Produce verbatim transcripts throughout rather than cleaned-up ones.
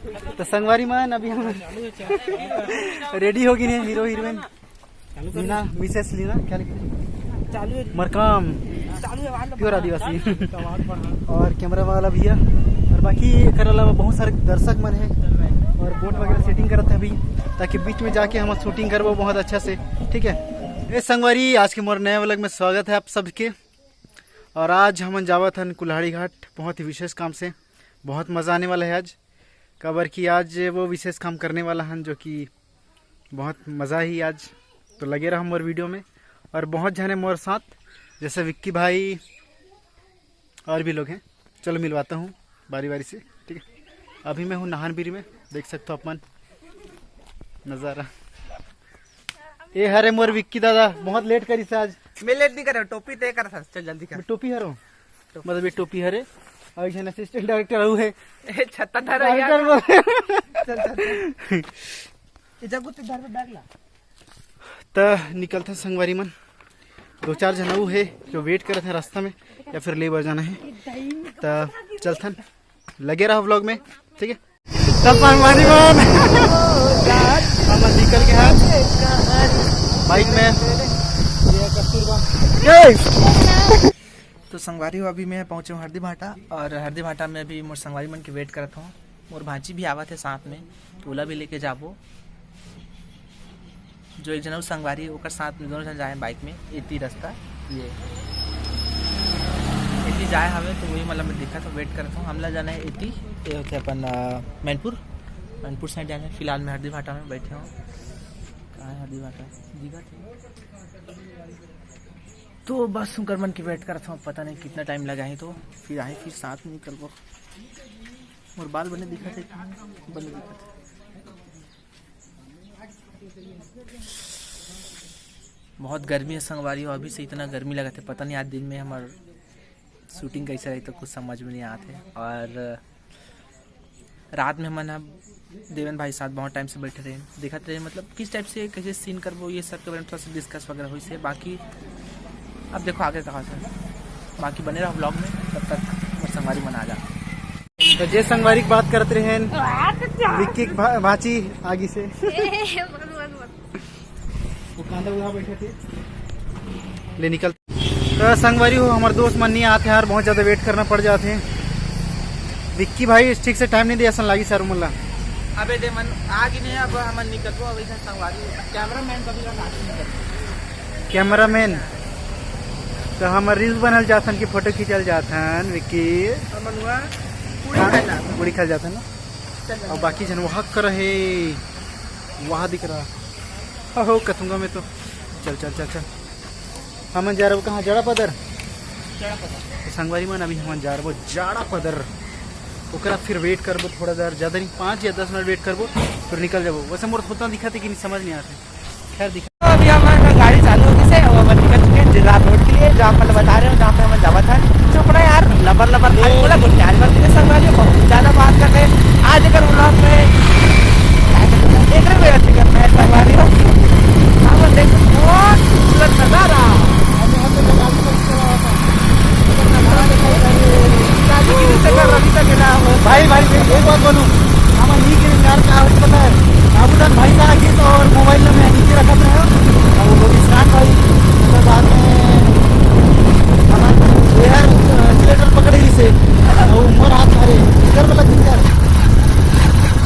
तो संगवारी मन, अभी हम रेडी हो गए हैं, hero heroine. Leena, Mrs Leena, क्या लिखे? चालू है। मरकाम। चालू है, वाला प्योर आदिवासी। और कैमरा वाला भैया, और बाकी एकर अलावा बहुत सारे दर्शक मन है और बोट वगैरह सेटिंग करत है अभी, ताकि बीच में जाके हम शूटिंग करबो बहुत अच्छा से। ठीक है, ए संगवारी, आज के मोर नए व्लॉग में स्वागत है आप सबके। और आज हमन जावत हन कुल्हाड़ी घाट, बहुत ही विशेष काम से। बहुत मज़ा आने वाला है आज, काबर कि आज वो विशेष काम करने वाला हन, जो कि बहुत मज़ा ही आज। तो लगे रहो मोर वीडियो में। और बहुत झने मोर साथ, जैसे विक्की भाई और भी लोग हैं। चलो मिलवाता हूँ बारी बारी से, ठीक है। अभी मैं हूँ नहानबिरी में, देख सकते हो अपन नज़ारा। ए हरे मोर विक्की दादा, बहुत लेट करिस आज। मैं लेट नहीं कर रहा, टोपी तय कर था, चल जल्दी कर। मैं टोपी हरो, मतलब ये टोपी हरे। और एक झन असिस्टेंट डायरेक्टर हऊ है। ए, छत्ता धरा यार। डायरेक्टर बोल। चल, चल, चल। ये जग्गू, तू इधर से बैग ला। त निकलथन संगवारी मन, दो चार झन अऊ है जो वेट करत हैं रास्ता में, या फिर ले बर जाना है। त चलथन, लगे रहो व्लॉग में, ठीक है। त संगवारी मन, हम निकल के आज बाइक में। तो संगवारी हो, अभी मैं पहुँचे हूँ हरदी भाटा, और हरदी भाटा में अभी मोर संगवारी मन के वेट करत हूँ। मोर भांची भी आवत है साथ में, तो ओला भी लेके जाबो। जो एक जना संगवारी, ओकर साथ में दोनों जन जाए बाइक में, इतनी रास्ता ये, इतनी जाए हवे, तो वही मतलब मैं देखा था, वेट करत हूँ। हमला जाना है इतनी, ये होते अपन, अ, मैनपुर, मैनपुर साइड जाना है। फिलहाल मैं हरदी भाटा में बैठे हूँ। कहाँ है हरदी भाटा? दिखा थे। तो बस उनकर मन की वेट करत हूँ, पता नहीं कितना टाइम लगा है, तो फिर आए, फिर साथ में निकलबो। मोर बाल बने दिखत है, बने दिखत है। बहुत गर्मी है संगवारी हो, अभी से इतना गर्मी लगत है, पता नहीं आज दिन में हमार शूटिंग कैसे रही, तो कुछ समझ में नहीं आते। और रात में हमन ह देवेंद्र भाई साथ बहुत टाइम से बैठे रहे, देखत रहे, मतलब किस टाइप से कैसे सीन करबो, ये सब के बारे में थोड़ा सा डिस्कस वगैरह हुई से। बाकी अब देखो आगे कहाँ से, बाकी बने रहो व्लॉग में, तब तक मोर संगवारी मन आ जा। तो जे संगवारी की बात करत रहे हैं, विक्की की भा-, भांची आगी से। वो कांदा उड़ा बैठे थे। ले निकल। तो संगवारी हो, हमारे दोस्त मन नहीं आते हैं यार, बहुत ज़्यादा वेट करना पड़ जाते हैं। विक्की भाई ठीक से टाइम नहीं दिया, असन लागी सर मुल्ला। अबे दे मन, आगे नहीं, अब हमन निकलबो, अब इधर संगवारी। कैमरामैन कभी का नाच नहीं करते। कैमरामैन, तो हम रील्स बनल जाथन कि फोटो खींचल जाथन, विक्की? हमन हुआ पूरी हाँ, खाए जाथन। पूरी खाए जाथन ना। चल, और बाकी जन वहाँ कर है, वहाँ दिख रहा। हो, कथुंगा में तो। चल, चल, चल, चल। हमन जा रहे कहाँ? जड़ा पदर। जड़ा पदर। तो संगवारी मन, अभी हमन जा रहे जाड़ा पदर। ओकरा फिर वेट करबो थोड़ा देर, ज़्यादा नहीं, पाँच या दस मिनट वेट करबो, फिर निकल जाबो। वैसे मोर होता दिखा थे कि नहीं, समझ नहीं आते। खैर, दिखा। तो अभी हमारा गाड़ी चालू हो गई से, अब हम निकल चुके हैं जिराफ रोड के लिए, जहाँ पर बता रहे हो, जहाँ पे हम जावा था। चुप रहे यार, लबर लबर खाली बोला, कुछ प्यारी बात नहीं, संगवारी हो, बहुत ज़्यादा बात कर रहे हैं। आज अगर व्लॉग में देख रहे हो, अच्छी करना है, संगवारी हो। हाँ, बस देखो, बहुत खूबसूरत नज़ारा। भाई, भाई, एक, एक बात बोलूँ, हम नहीं के यार, क्या होता पता है, बाबूलाल भाई साहब की तो और मोबाइल में नीचे रखा था, और वो विश्राम भाई, उसके बाद में हमारे एयर एक्सीलेटर पकड़े इसे, वो ऊपर हाथ मारे, इधर वाला दिन यार।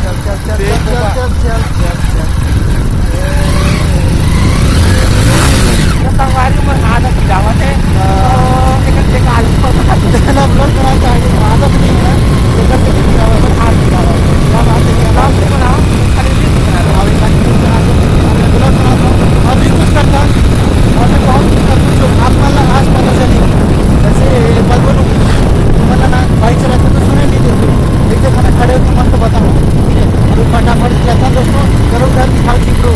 चल, चल, चल, चल, चल, चल, चल, चल, चल। तो संगवारी मन आधा खिलावत है, तो एक, एक आलू को चला, ब्लड बना के आगे आधा भी नहीं है, लेकर के खिलावत है, हाथ खिलावत है। क्या बात है, क्या बात है। बनाओ, खाली भी बनाओ। अभी कुछ करता, अभी बहुत कुछ करता, जो आसपास, आसपास से नहीं। वैसे एक बात बोलूँ, मतलब ना, बाइक चलाते तो सुने नहीं देते, लेकिन मैंने खड़े होकर मस्त बताऊँ, ठीक है? अभी फटाफट चलता दोस्तों, चलो घर दिखाओ, ठीक रो।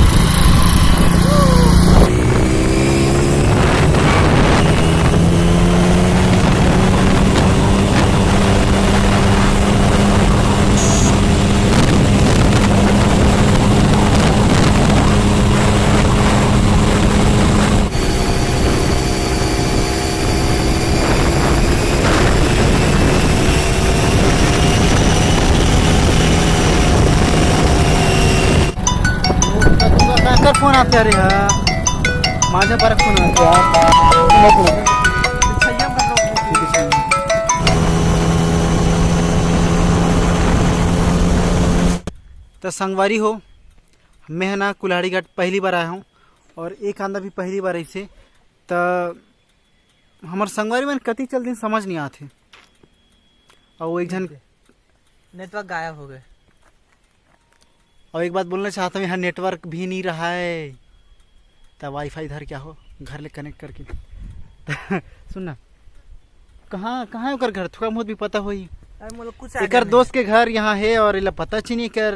अरे हाँ, माझा बर्फ को ना। तो संगवारी हो, मैं ह ना कुल्हाड़ी घाट पहली बार आया हूँ और एक आंदा भी पहली बार ऐसे। तो हमर संगवारी मन कति चल दिन समझ नहीं आते। और वो एक जन नेटवर्क गायब हो गए। और एक बात बोलना चाहता हूँ, यहाँ नेटवर्क भी नहीं रहा है, तो वाईफाई धर क्या हो घर ले कनेक्ट करके। सुन ना, कहाँ कहाँ है ओकर घर, थोड़ा बहुत भी पता होई। अरे, मोला कुछ idea एकर नहीं। दोस्त के घर यहाँ है और एला पता ची नहीं कर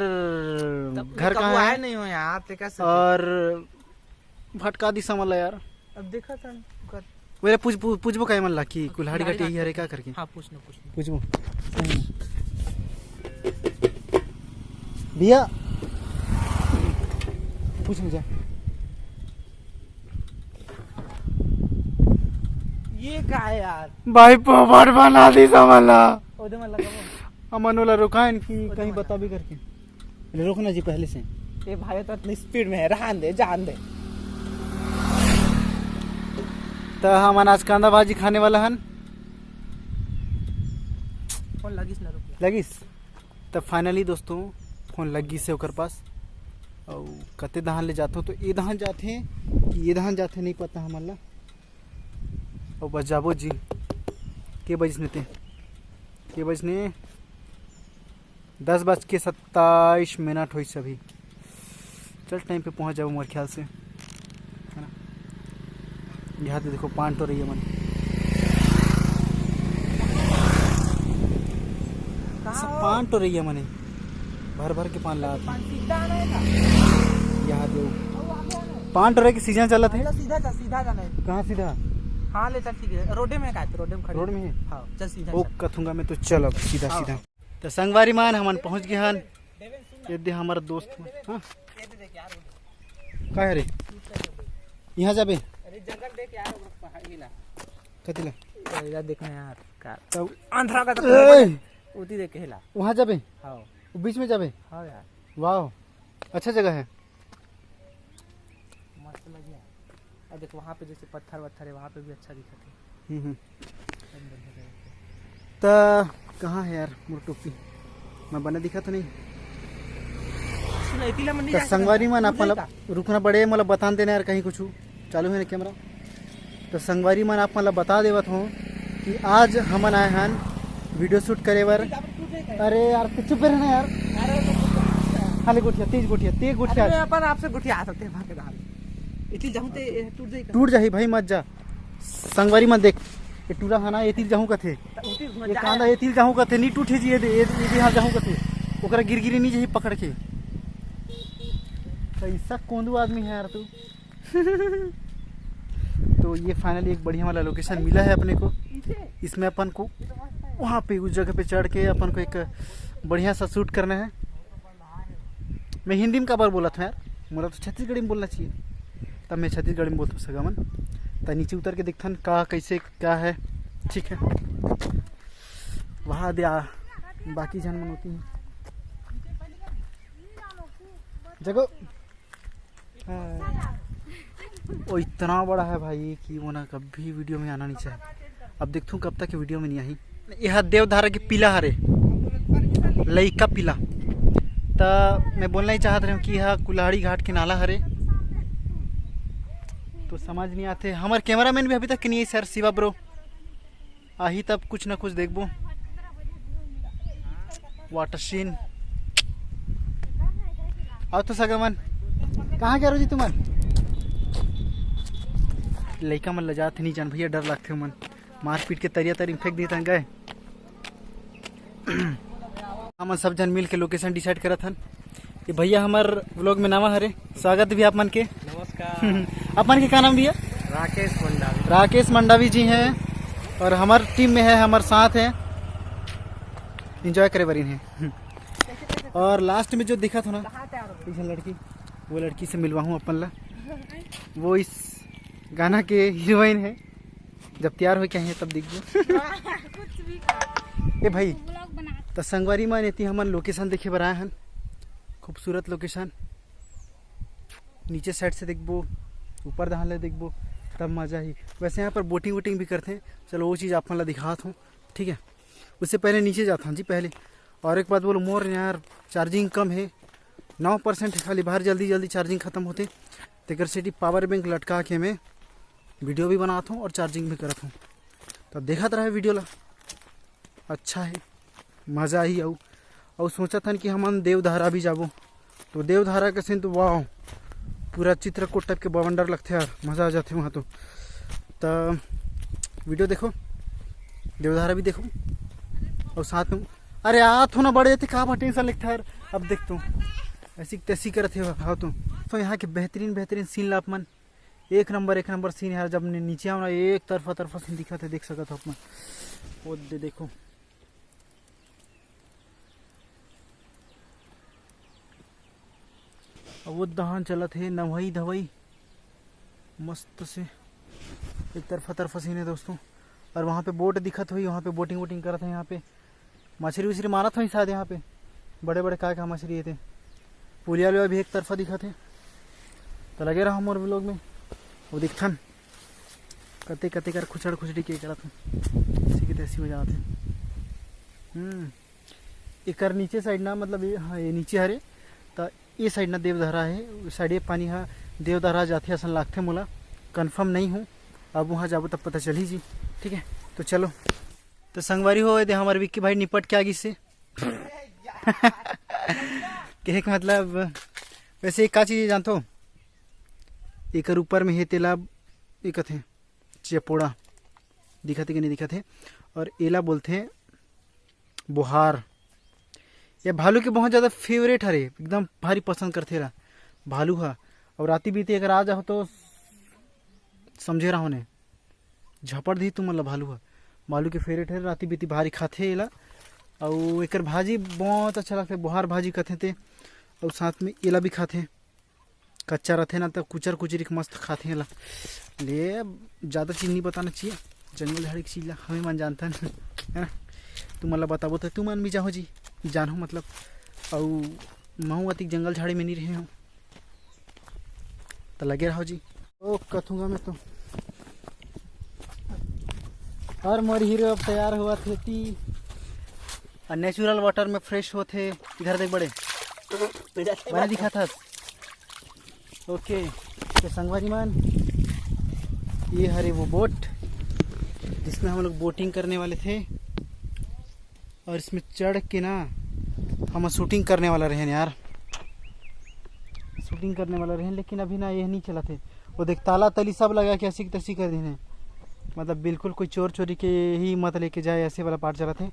तब घर कबू कहाँ आए है। नहीं हो यहाँ, आप ते कैसे और भटका दिस हमन ला यार। अब देखा था ओकर। वेरे पूछ, पूछ, पूछबो का एमन ला कि कुल्हाड़ी कुल्हाड़ी घाटी घाटी। हरे का करके? हाँ, पूछ ना, पूछ ना। पूछबो। भैया, पूछ ना जा। ये का है यार? भाई, पोपट बना दिस हमन ला। ओदे मन लगाओ। हमन ओला रुकायन कि ओदे कहीं मन बता भी करके। ले, रुक ना जी, पहले से। ये भाई तो इतनी स्पीड में है, रहन दे, जान दे। तो हमन आज कांदा भाजी खाने वाला हन। फोन लगिस ना, रुक। लगिस। तो फाइनली दोस्तों, फोन लग गिस हे ओकर पास। और कते दहान ले जाथो, तो ये दहान जाथे कि ये दहान जाथे, नहीं पता हमन ला। और बस जाबो जी। के बजने ते? के बजने? दस बज के सत्ताईस मिनट होइस अभी। चल, टाइम पे पहुंच जाबो मोर ख्याल से, है ना? यहाँ तो देखो, पान टोरइया मन। कहाँ सब हो? पान टोरइया मने, भर भर के पान लात हे। पान सीधा आना है का? यहाँ दे। पान टोरे के सीजन चलत हे। अच्छा, सीधा जा, सीधा जाना है। कहाँ सीधा? हाँ, ले चल, ठीक है, रोडे में का है, रोडे में खड़े। रोड में है? हाँ, चल सीधा ओ चल। कथुंगा में तो चल अब सीधा हाँ। सीधा। तो संगवारी मान, हमन पहुंच गए हन। ये दे हमर दोस्त मन। हाँ? का है रे? यहाँ जाबे? अरे जंगल देख यार, वो पहाड़ी ला। कथी ला? इधर देखना यार, का तब अंधरा का तो ए! उती देखे ला। वहाँ जाबे? हाँ। वो बीच में जाबे? हाँ यार। वाह, अच्छा जगह है। मस्त लगे यार। अब देख, वहाँ पे जैसे पत्थर वत्थर है, वहाँ पे भी अच्छा दिखत है। हम्म, हम्म। एकदम बढ़िया जगह पे। त कहाँ है यार मोर टोपी? मैं बने दिखा तो नहीं। सुन, एती ला मन नहीं त जा सकत। संगवारी मन, आप मन ला रुकना पड़े, मोला बतान देना यार, कहीं कुछ चालू है ना कैमरा। तो संगवारी मन, आप मन ला बता देवत हूँ कि आज हमन आए हन वीडियो शूट करे बर। अरे यार, तू चुप रहना यार। खाली गोठिया, तेज गोठिया, तेज गोठिया। अरे, अपन आपसे गोठिया आ सकते हैं, भाग के दाल। इतनी जाऊं ते, ए, टूट जाएगा। टूट जाही भाई, मत जा। संगवारी मन देख, ये टूरा है ना, ये तीर जाहूं कथे। ये कांदा ये तीर जाहूं कथे, नहीं टूटे जी, ये दे, ये, ये दे, हाँ जाहूं कथे। ओकरा गिर गिरी नहीं जाही पकड़ के। कैसा कोंदू आदमी है यार तू। तो ये फाइनली एक बढ़िया वाला लोकेशन मिला है अपने को। इसमें अपन को वहाँ पे उस जगह पे चढ़ के अपन को एक बढ़िया सा शूट करना है। मैं हिंदी में काबर बोलत हूँ यार, मोला तो छत्तीसगढ़ी में बोलना चाहिए, तब मैं छत्तीसगढ़ी में बोलत हूँ सगा मन। त नीचे उतर के देखथन का, कैसे, क्या है, ठीक है। वहाँ दे आ, बाकी झन मन होती हैं जगह। हाँ। वो इतना बड़ा है भाई कि वो ना कभी वीडियो में आना नहीं चाहिए। अब देखथूं कब तक वीडियो में नहीं आही। यह देवधारा के पीला हरे, लइका पीला। त मैं बोलना ही चाहत रहे हूँ कि यह कुल्हाड़ी घाट के नाला हरे। तो समझ नहीं आते, हमर कैमरामैन भी अभी तक नहीं है सर, शिवा ब्रो। आही तब कुछ ना कुछ देखबो। Water scene. आओ तो सगा मन, कहाँ गया जी तुमन? लइका मन ल जात नहीं जान भैया, डर लगथे मन, मारपीट के तरिया तरी में फेंक देतन गए। हमन सब जन मिल के लोकेशन डिसाइड करत हन। ये भैया हमर व्लॉग में नवा हरे, स्वागत भी आप मन के। नमस्कार। आप मन के का नाम भैया? राकेश मंडावी। राकेश मंडावी जी हैं और हमर टीम में है, हमर साथ हैं, एंजॉय करे बरिन है। और लास्ट में जो दिखत हो ना, एक झन लड़की, वो लड़की से मिलवाहूँ अपन ला। वो इस गाना के हीरोइन है। जब तैयार हो के आही तब देखबो। कुछ भी कर। ए भाई, vlog बना। त संगवारी मन, एती हमन लोकेशन देखे बर आए हन, खूबसूरत लोकेशन। नीचे साइड से देखबो, ऊपर धान ले देखबो, तब मजा ही। वैसे यहाँ पर बोटिंग वोटिंग भी करते हैं। चलो, वो चीज़ आप मन ला दिखात हूँ, ठीक है। उससे पहले नीचे जाता हूँ जी पहले। और एक बात बोलो, मोर यार चार्जिंग कम है, नौ परसेंट है खाली, बाहर जल्दी जल्दी चार्जिंग खत्म होते, तेकर सेती पावर बैंक लटका के मैं वीडियो भी बनात हूँ और चार्जिंग भी करत हूँ। तो देखत रहे वीडियो ला, अच्छा है, मजा ही आऊ। और सोचत हन कि हमन देवधारा भी जाबो, तो देवधारा के सीन तो वाह, पूरा चित्रकूट टाइप के बवंडर लगथे यार, मजा आ जाथे वहाँ तो। तो वीडियो देखो, देवधारा भी देखो, और साथ में, अरे आ थो ना बड़े थे का टेंशन लगथे यार। अब देख तू ऐसी तैसी करत हे, हाँ तू। तो यहाँ के बेहतरीन बेहतरीन सीन ला आप मन, एक नंबर एक नंबर सीन यार। जब नी-, नीचे आओ ना, एक तरफा तरफा सीन दिखत हे, देख सकत हो आप मन। वो दे देखो, अब वो दहान चलत हे, नवई धवई मस्त से एक तरफा तरफा सीन है दोस्तों। और वहाँ पे बोट दिखत होही, वहाँ पे बोटिंग वोटिंग करत है। यहाँ पे मछरी उछरी मारत होही शायद, यहाँ पे बड़े बड़े काय का मछरी हे ते। पुलिया उलिया भी एक तरफा दिखत है। तो लगे रहो मोर व्लॉग में, वो दिखथन कते कते कर खुचड़ खुचड़ी के करत हूँ, ऐसी की तैसी हो जात है। हम्म, एकर नीचे साइड ना, मतलब ये, हाँ, ये नीचे हरे, तो ये साइड ना देवधारा है, उस साइड ये पानी हा देवधारा जाथे असन लागथे मोला, कंफर्म नहीं हूँ। अब वहाँ जाबो तब पता चलही जी, ठीक है। तो चलो, तो संगवारी हो, ये दे हमारे विक्की भाई निपट के आ गिस हे। कहे के मतलब, वैसे का चीज जानथो, एकर ऊपर में हे तेला, ये कथे चेपोड़ा, दिखत हे कि नहीं दिखत हे, और एला बोलथे बोहार। ये भालू के बहुत ज़्यादा फेवरेट हरे, एकदम भारी पसंद करथे एला भालू हा। और राती बीती अगर आ जाओ तो समझे रहो ने, झपड़ दी तुमन ला भालू हा। भालू के फेवरेट हरे, राती बीती भारी खाथे एला। अउ एकर भाजी बहुत अच्छा लगथे, बोहार भाजी कथे ते, अउ साथ में एला भी खाथे। कच्चा रथे ना, त कुचर कुचरी के मस्त खाथे एला। ले, ज़्यादा चीज नहीं बताना चाहिए, जंगल झाड़ी के चीज ला हमें मन जानथन, है ना। तुमन ला बताबो त तुमन भी जाहो जी, जानहो मतलब। अउ महू अतिक जंगल झाड़ी में नहीं रहे हो, त लगे रहो जी। ओ कथूंगा मैं तो। और मोर हीरो अब तैयार हुआ थे ती। और नेचुरल वाटर में फ्रेश होथे। इधर देख बड़े, बड़ा दिखा था। ओके, तो संगवारी मन, ये हरे वो बोट जिसमें हम लोग बोटिंग करने वाले थे, और इसमें चढ़ के ना हम शूटिंग करने वाला रहेन यार, शूटिंग करने वाला रहेन, लेकिन अभी ना ये नहीं चलत हे। वो देख, ताला तली सब लगा के ऐसी की तैसी कर दीन हे, मतलब बिल्कुल कोई चोर चोरी के ही मत लेके जाए, ऐसे वाला पार्ट चलत हे।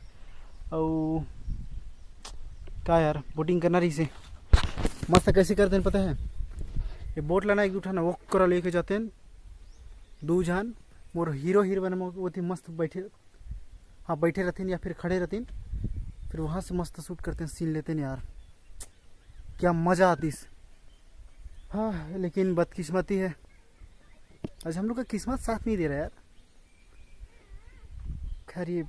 अउ का यार, बोटिंग करना रहिसे, मस्त कैसे करते हैं पता है, ये बोट लाना एक उठाना वो करा लेके जाते हैं दू झन, मोर हीरो हीरोइन वो थी मस्त बैठे, हाँ बैठे रहते हैं या फिर खड़े रहते हैं, फिर वहाँ से मस्त शूट करते हैं, सीन लेते हैं यार, क्या मज़ा आतीस। हाँ, लेकिन बदकिस्मती है, आज हम लोग का किस्मत साथ नहीं दे रहा यार। खैर, ये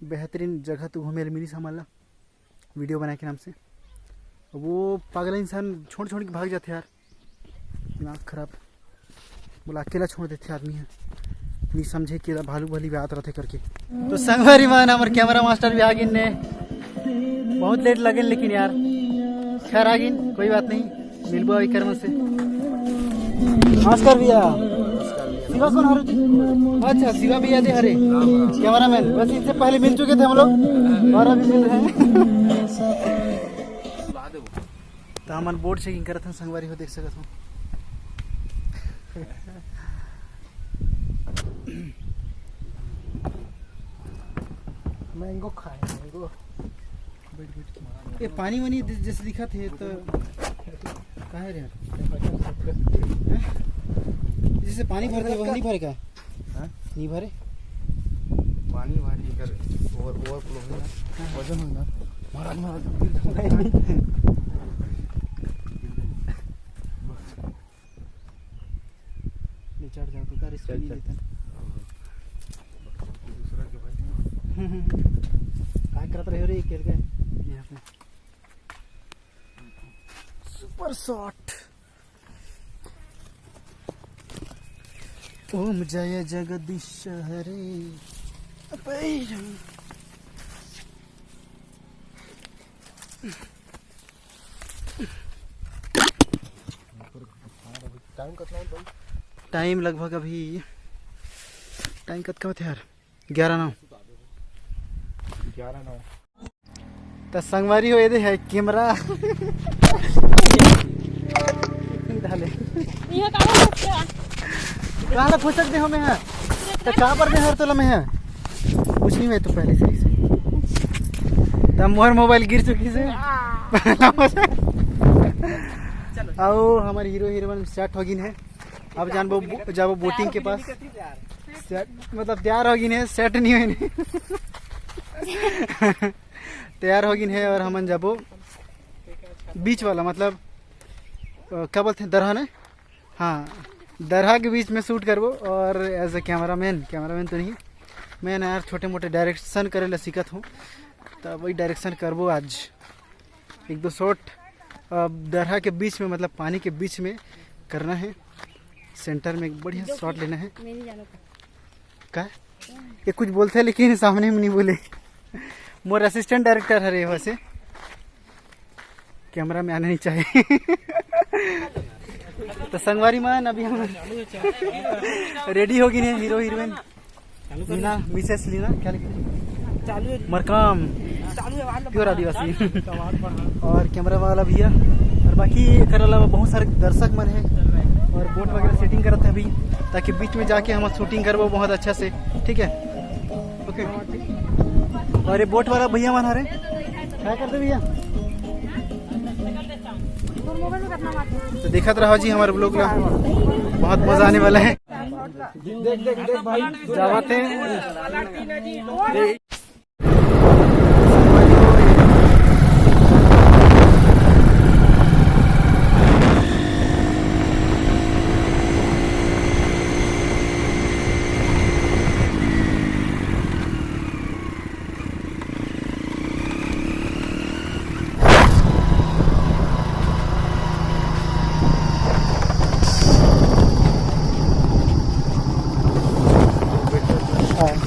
बेहतरीन जगह तो घूमे ला मिलिस हमन ला वीडियो बनाए के नाम से। वो पागल इंसान छोड़ छोड़ के भाग जाते यार, दिमाग खराब। बोला अकेला छोड़ देते आदमी है, नहीं समझे कि भालू भली बात रहते करके। तो संगवारी मन, हमर कैमरा मास्टर भी आ गिन ने, बहुत लेट लगे लेकिन यार, खैर आ गिन, कोई बात नहीं, मिलबो अभी कर्म से। नमस्कार भैया। शिवा कौन हरे जी? अच्छा, शिवा भैया जी हरे, कैमरामैन। बस इससे पहले मिल चुके थे हम लोग और अभी मिल रहे हैं। तो हमन बोट चेकिंग करत हन, संगवारी हो देख सकत हो। मैंगो खाए, मैंगो। बैठ, बैठ के। ये पानी वानी दि-, जैसे दिखत हे तो काहे रे? हैं? जैसे पानी भरथे, वो नहीं भरे का? हाँ? नहीं भरे? पानी भारी कर ओवर, ओवरफ्लो है ना। हाँ। वजन हो ना। महाराज, महाराज, गिर जाओ। नहीं, नहीं। ले चढ़ जाओ तो का रिस्क चल, नहीं चल। लेता। दूसरा के भाई। काय करत रहे हो रे, खेल के? यहाँ पे। Super shot. ओम जय जगदीश हरे। अबे टाइम कतना होत भाई? टाइम लगभग अभी, टाइम कतका होत हे यार? ग्यारह नौ। ग्यारह नौ। त संगवारी हो, ये दे हे कैमरा। डाले। ये का हो गया? कहाँ ला फुसक दे हो मैं हा? त कहाँ पर दे हर तोला मैं हा? कुछ नहीं, मैं तो पहले से ही से। त मोर मोबाइल गिर चुकी से। आओ, हमारे हीरो हीरोइन सेट हो गिन हे। अब जानबो, जाबो बोटिंग के पास। सेट, मतलब तैयार हो गिन हे, सेट नहीं होइने। तैयार हो गिन हे और हमन जाबो बीच वाला, मतलब, अ, का बोलते हैं, दरहा ने? हाँ, दरहा के बीच में शूट करबो। और एज अ कैमरामैन, कैमरामैन तो नहीं, मैं ना यार छोटे मोटे डायरेक्शन करे ला सीखत हूँ, त वही डायरेक्शन करबो आज। एक दो शॉट, अ, दरहा के बीच में, मतलब पानी के बीच में करना है। सेंटर में एक बढ़िया शॉट लेना है। मैं नहीं जानता। का? ये कुछ बोलते हैं लेकिन सामने में नहीं बोले। मोर असिस्टेंट डायरेक्टर हरे वैसे, कैमरा में आना नहीं चाहे। तो संगवारी मन, अभी हम रेडी हो गिन हे, hero heroine. Leena, Mrs Leena, क्या लिखे? चालू है। मरकाम, चालू है, प्योर आदिवासी। और कैमरा वाला भैया और बाकी एकर अलावा बहुत सारे दर्शक मन हे और बोट वगैरह सेटिंग करत हे अभी, ताकि बीच में जाके हम शूटिंग करबो बहुत अच्छा से, ठीक है? ओके। और ये बोट वाला भैया मन हरे, क्या करते भैया? तो देखत रहो जी हमारे व्लॉग ला, बहुत मजा आने वाला है। देख, देख, देख भाई, जावत हे।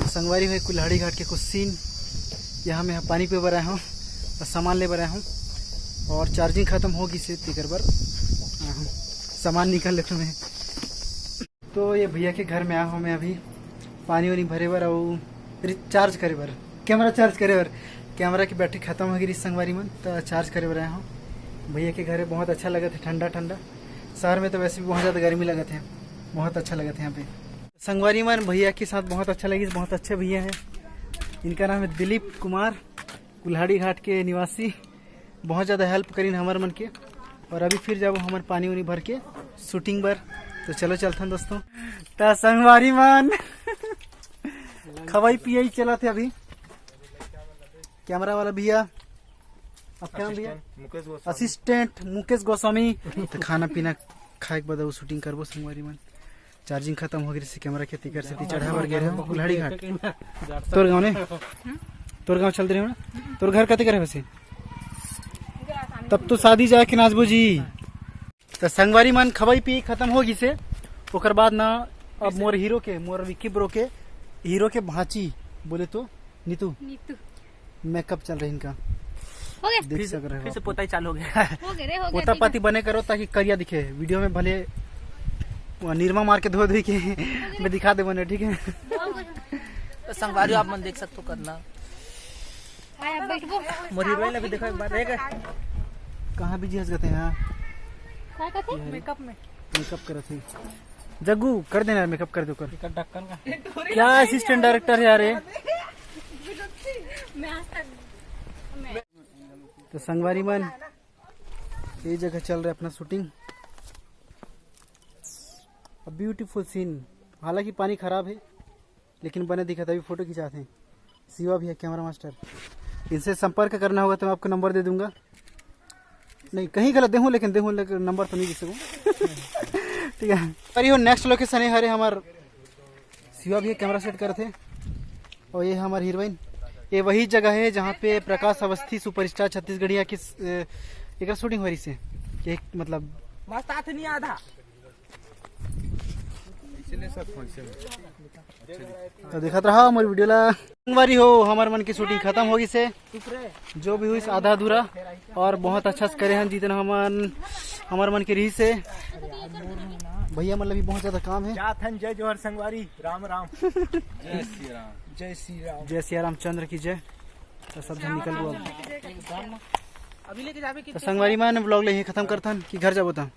संगवारी हो, कुल्हाड़ी घाट के कुछ सीन। यहाँ मैं पानी पीए बर आए हँव और सामान ले बर आए हँव, और चार्जिंग खतम हो गिस हे, तेकर बर आए हँव। सामान निकाल लेथँव मैं। तो ये भैया के घर में आए हँव मैं अभी पानी वानी भरे बर अउ रि-, चार्ज करे बर, कैमरा चार्ज करे बर। कैमरा के बैटरी खतम हो गिस संगवारी मन, त चार्ज करे बर आए हँव। भैया के घर हे, बहुत अच्छा लगत हे, ठंडा ठंडा। शहर में तो वैसे भी बहुत ज़्यादा गर्मी लगत हे, बहुत अच्छा लगत हे यहाँ पे। संगवारी मन, भैया के साथ बहुत अच्छा लगिस, बहुत अच्छे भैया हे। इनका नाम हे दिलीप कुमार, कुल्हाड़ी घाट के निवासी। बहुत ज़्यादा हेल्प करिन हमर मन के। और अभी फिर जाबो हमन पानी उनी भर के शूटिंग बर। तो चलो चलथन दोस्तों। त संगवारी मन, खवई पियई चलत हे अभी। कैमरा वाला भैया, आपका नाम भैया? असिस्टेंट मुकेश गोस्वामी। असिस्टेंट मुकेश गोस्वामी। तो खाना पीना खाए के बाद अउ शूटिंग करबो संगवारी मन। चार्जिंग खतम हो गिस हे कैमरा के, तेकर सेती चढ़ा बर गे रहेंव कुल्हाड़ी घाट। तोर गाँव ने? तोर गाँव चल रहे हो ना? तोर घर कते कर हे वैसे? तब तो शादी जाके नाचबो जी। त संगवारी मन, खवई पी खतम हो गिस हे। ओकर बाद ना अब मोर हीरो के, मोर विक्की ब्रो के, हीरो के भांची बोले तो नीतू। नीतू। मेकअप चल रहे इनका। हो गया। देख फिर से, सक रहे हो फिर से आप। पोताई चालू हो गया। हो गया रे, हो गया, पोता ठीक है। पाती बने करो ताकि करिया दिखे। वीडियो में भले वो निरमा मार के धो धोई के मैं दिखा दे बने, ठीक है? हो गया। तो संगवारी आप मन देख सकते हो करना। आया, बैठबो। मोर हीरोइन अभी देखो एक बार, देख। कहाँ बिजी हंस गए हैं? का कथे? मेकअप में। मेकअप करत हे। जग्गू, कर देना यार, मेकअप कर दे ओकर। एकर ढक्कन का। क्या असिस्टेंट डायरेक्टर है यार ये? मैं आज तक, मैं तो संगवारी मन, ये जगह चल रहा है अपना शूटिंग। A beautiful scene। हालांकि पानी खराब है, लेकिन बने दिखत हे। अभी फोटो खिंचात हे शिवा भैया, कैमरा मास्टर। इनसे संपर्क करना होगा तो मैं आपको नंबर दे दूंगा। नहीं, कहीं गलत देहूँ, लेकिन देहूँ, लेकिन नंबर तो नहीं दे सकूँ। ठीक है, अरे वो नेक्स्ट लोकेशन है, हरे हमार शिवा भैया कैमरा सेट करत हे। और ये हमार हीरोइन, ये वही जगह है जहाँ पे प्रकाश अवस्थी सुपरस्टार छत्तीसगढ़िया की, अ, एक शूटिंग हो रही से। एक मतलब मस्त आथे नहीं आधा। तो देखत रहा हमर वीडियो ला। संगवारी हो, हमर मन की शूटिंग खत्म हो गई से, जो भी हुई आधा अधूरा, और बहुत अच्छा से करे हन जितना हमन, हमर मन के रही से। भैया मन ला भी बहुत ज्यादा काम है। जात हन, जय जोहर संगवारी, राम राम। जय श्री राम। जय श्री राम। जय सिया रामचंद्र की जय। तो सब झन निकल गो अब। तो संगवारी मन, ब्लॉग ले ही खत्म करथन कि घर जाबो त?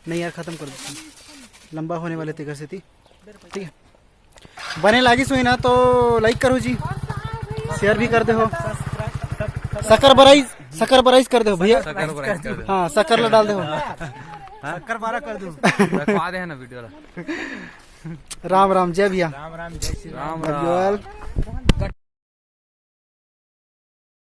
नहीं यार, खत्म कर देथन, लंबा होने वाले तेकर सेती। ठीक है, बने लागिस होही ना तो लाइक करो जी, शेयर भी कर दे हो। शक्कर बराइज, शक्कर बराइज कर दे हो भैया। शक्कर बराइज कर दे। हाँ, शक्कर ला डाल दे हो। शक्कर बारा कर दो। रखवा दे है ना वीडियो ला। राम राम, जय भैया। राम राम, जय श्री राम। राम राम।